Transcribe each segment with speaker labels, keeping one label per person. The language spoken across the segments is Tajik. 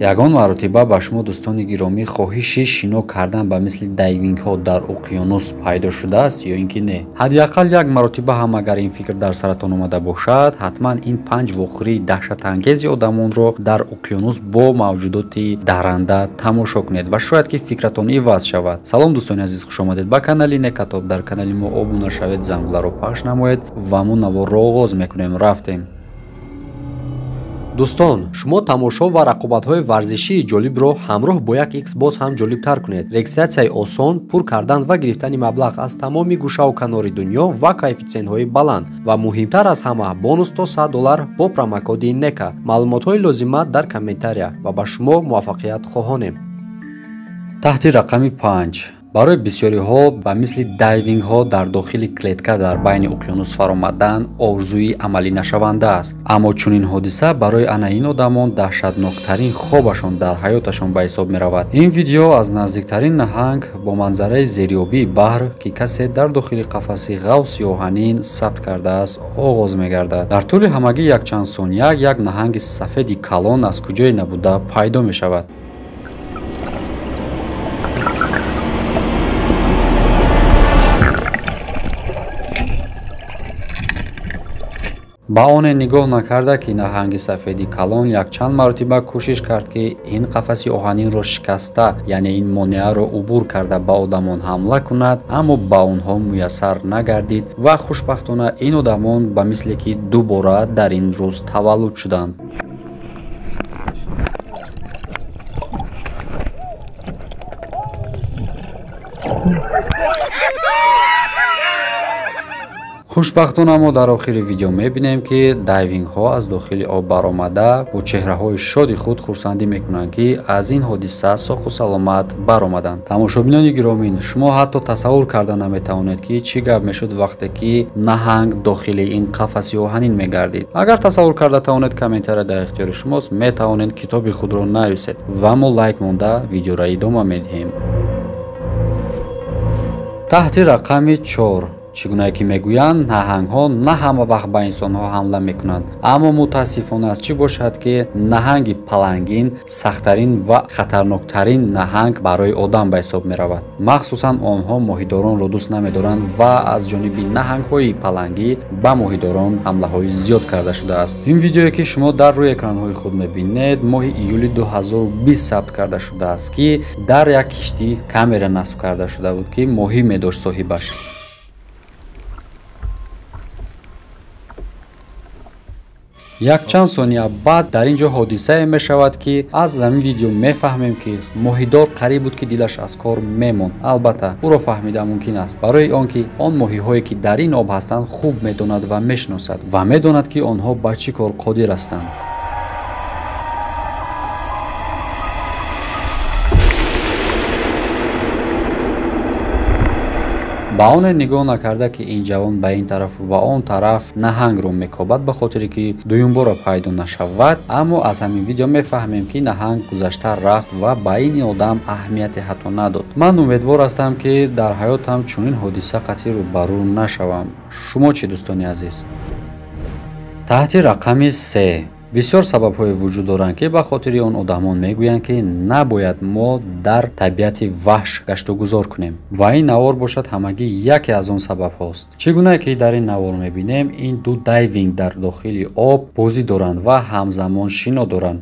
Speaker 1: Ягон маротиба ба шумо, дӯстони гиромӣ, хоҳиши шино кардан ба мисли дайвингҳо дар уқёнус пайдо шудааст ё ин ки не? Ҳадди ақал як маротиба ҳам агар ин фикр дар саратон омада бошад, ҳатман ин панҷ вохӯрии даҳшатангези одамонро дар уқёнус бо мавҷудоти дарранда тамошо кунед ва шояд ки фикратон иваз шавад. Салом, дӯстони азиз, хушомадед ба канали Некатоб. Дар канали мо обуна шавед, зангуларо пахш намоед ва мо наворро оғоз мекунем. Рафтем.
Speaker 2: Дӯстон, шумо тамошо ва рақобатҳои варзишии ҷолибро ҳамроҳ бо як икс боз ҳам ҷолибтар кунед. Регистратсияи осон, пур кардан ва гирифтани маблағ аз тамоми гӯшаву канори дунё ва коэффитсиентҳои баланд ва муҳимтар аз ҳама бонус то $100 бо промокоди НЕКА. Маълумотҳои лозима дар комментария ва ба шумо муваффақият хоҳонем.
Speaker 1: Таҳти рақами 5. Барои бисёриҳо ба мисли дайвингҳо дар дохили клетка дар байни уқёнус фаромадан орзуи амалӣ нашаванда аст. Аммо чунин ҳодиса барои ана ин одамон даҳшатноктарин хобашон дар ҳаёташон ба ҳисоб меравад. Ин видео аз наздиктарин наҳанг бо манзараи зериобии баҳр, ки касе дар дохили қафаси ғавси оҳанин сабт кардааст, оғоз мегардад. Дар тӯли ҳамагӣ якчанд сония як наҳанги сафеди калон аз куҷое набуда пайдо мешавад. Ба оне нигоҳ накарда, ки наҳанги сафеди калон якчанд маротиба кӯшиш кард, ки ин қафаси оҳанинро шикаста, яъне ин монеаро убур карда ба одамон ҳамла кунад, аммо ба онҳо муяссар нагардид ва хушбахтона ин одамон ба мисле ки дубора дар ин рӯз таваллуд шуданд. Хушбахтона мо дар охири видео мебинем, ки дайвингҳо аз дохили об баромада бо чеҳраҳои шоди худ хурсандӣ мекунанд, ки аз ин ҳодиса соқу саломат баромаданд. Тамошобинони гиромин, шумо ҳатто тасаввур карда наметавонед, ки чӣ гап мешуд вақте ки наҳанг дохили ин қафаси оҳанин мегардид. Агар тасаввур карда тавонед, комментария дар ихтиёри шумост, метавонед китоби худро нависед ва мо лайк монда видеоро идома медиҳем. Таҳти рақами 4. Чӣ гунае ки мегӯянд, наҳангҳо на ҳама вақт ба инсонҳо ҳамла мекунанд, аммо мутаассифона аз чӣ бошад, ки наҳанги палангин сахттарин ва хатарноктарин наҳанг барои одам ба ҳисоб меравад. Махсусан онҳо моҳидоронро дӯст намедоранд ва аз ҷониби наҳангҳои палангӣ ба моҳидорон ҳамлаҳои зиёд карда шудааст. Ин видеое, ки шумо дар рӯи экранҳои худ мебинед, моҳи июли 2020 сабт карда шудааст, ки дар як киштӣ камера насб карда шуда буд, ки моҳӣ медошт соҳибаш. Якчанд сония баъд дар ин ҷо ҳодисае мешавад, ки аз ҳамин видео мефаҳмем, ки моҳидор қариб буд, ки дилаш аз кор мемонд. Албатта, ӯро фаҳмида мумкин аст, барои он ки он моҳиҳое, ки дар ин об ҳастанд, хуб медонад ва мешиносад ва медонад, ки онҳо ба чӣ кор қодир ҳастанд. Ба оне нигоҳ накарда, ки ин ҷавон ба ин тарафу ба он тараф наҳангро мекобад, ба хотире ки дуюмбора пайдо нашавад, аммо аз ҳамин видео мефаҳмем, ки наҳанг гузашта рафт ва ба ин одам аҳамияте ҳатто надод. Ман умедвор ҳастам, ки дар ҳаётам чунин ҳодиса қатъӣ рӯбарӯ нашавам. Шумо чӣ, дӯстони азиз? Таҳти рақами 3. Бисёр сабабҳое вуҷуд доранд, ки ба хотири он одамон мегӯянд, ки набояд мо дар табиати ваҳш гаштугузор кунем. Ва ин навор бошад ҳамагӣ яке аз он сабабҳост. Чӣ гунае ки дар ин навор мебинем, ин ду дайвинг дар дохили об бозӣ доранд ва ҳамзамон шино доранд.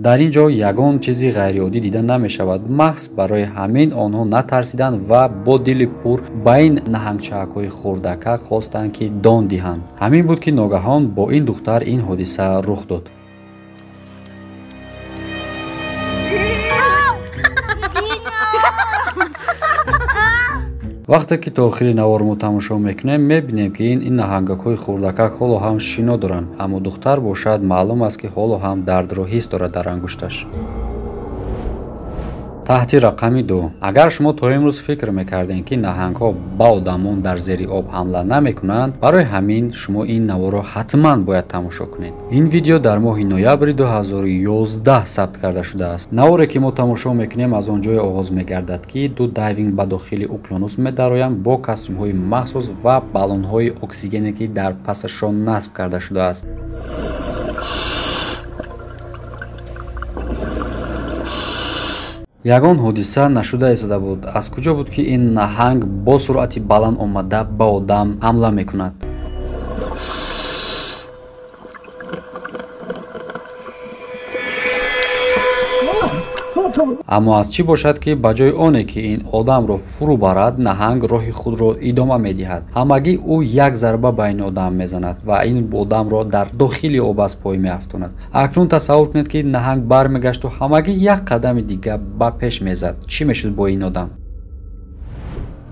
Speaker 1: Дар ин ҷо ягон чизи ғайриоддӣ дида намешавад. Махз барои ҳамин онҳо натарсиданд ва бо дили пур ба ин наҳангчаакҳои хурдакак хостанд, ки дон диҳанд. Ҳамин буд, ки ногаҳон бо ин духтар ин ҳодиса рух дод. Вақте ки то охири навор мо тамошо мекунем, мебинем, ки ин наҳангакҳои хурдакак ҳоло ҳам шино доранд, аммо духтар бошад маълум аст, ки ҳоло ҳам дардро ҳис дорад дар ангушташ. Таҳти рақами 2. Агар шумо то имрӯз фикр мекардем, ки наҳангҳо ба одамон дар зери об ҳамла намекунанд, барои ҳамин шумо ин наворро ҳатман бояд тамошо кунед. Ин видео дар моҳи ноябри 2011 сабт карда шудааст. Наворе ки мо тамошо мекунем, аз он ҷое оғоз мегардад, ки ду дайвинг ба дохили уқёнус медароянд бо костюмҳои махсус ва баллонҳои оксигене, ки дар пасашон насб карда шудааст. Ягон ҳодиса нашуда истода буд. Аз куҷо буд, ки ин наҳанг бо суръати баланд омада ба одам ҳамла мекунад? Аммо аз чӣ бошад, ки ба ҷои оне ки ин одамро фурӯ барад, наҳанг роҳи худро идома медиҳад. Ҳамагӣ ӯ як зарба ба ин одам мезанад ва ин одамро дар дохили об аз пой меафтонад. Акнун тасаввур кунед, ки наҳанг бармегашту ҳамагӣ як қадами дига ба пеш мезад. Чӣ мешуд бо ин одам?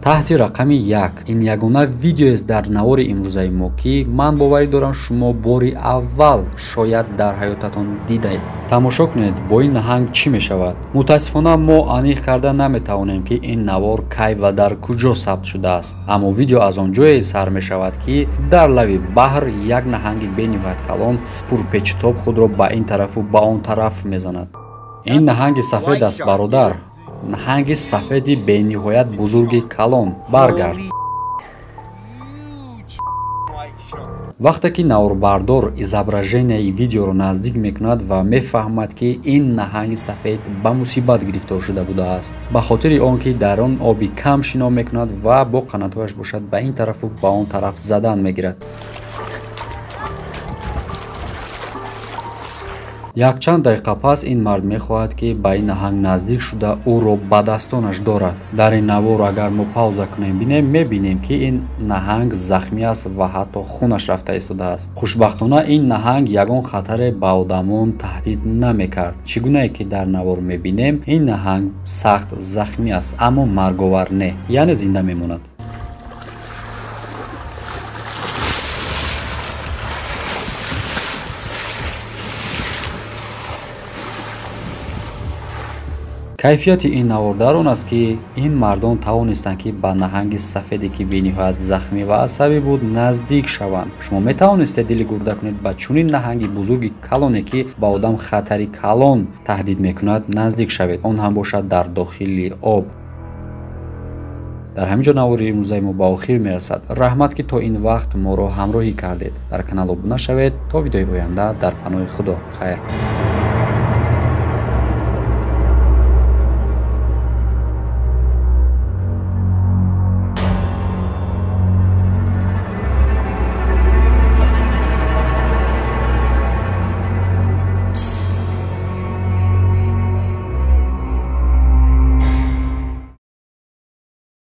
Speaker 1: Таҳти рақами 1. Ин ягона видеоест дар навори имрӯзаи мо, ки ман боварӣ дорам, шумо бори аввал шояд дар ҳаётатон дидаед. Тамошо кунед, бо ин наҳанг чӣ мешавад. Мутаассифона, мо аниқ карда наметавонем, ки ин навор кай ва дар куҷо сабт шудааст, аммо видео аз он ҷое сар мешавад, ки дар лави баҳр як наҳанги бениҳоят калон пурпечутоб худро ба ин тарафу ба он тараф мезанад. Ин наҳанги сафед аст, бародар. Наҳанги сафеди бениҳоят бузурги калон. Баргард. Вақте ки наворбардор изображенияи видеоро наздик мекунад ва мефаҳмад, ки ин наҳанги сафед ба мусибат гирифтор шуда будааст, ба хотири он ки дар он оби кам шино мекунад ва бо қанатҳояш бошад ба ин тарафу ба он тараф задан мегирад. Якчанд дақиқа пас ин мард мехоҳад, ки ба ин наҳанг наздик шуда ӯро ба дастонаш дорад. Дар ин навор агар мо пауза кунем бинем, мебинем, ки ин наҳанг захмӣ аст ва ҳатто хунаш рафта истодааст. Хушбахтона, ин наҳанг ягон хатаре ба одамон таҳдид намекард. Чӣ гунае ки дар навор мебинем, ин наҳанг сахт захмӣ аст, аммо марговар не, яъне зинда мемонад. Кайфияти ин навор дар он аст, ки ин мардон тавонистанд, ки ба наҳанги сафеде, ки бениҳоят захмӣ ва асабӣ буд, наздик шаванд. Шумо метавонистед дили гурда кунед ба чунин наҳанги бузурги калоне, ки ба одам хатари калон таҳдид мекунад, наздик шавед, он ҳам бошад дар дохили об. Дар ҳамин ҷо навори имрӯзаи мо ба охир мерасад. Раҳмат, ки то ин вақт моро ҳамроҳӣ кардед. Дар канал обуна шавед. То видеои оянда дар паноҳи Худо. Хайр.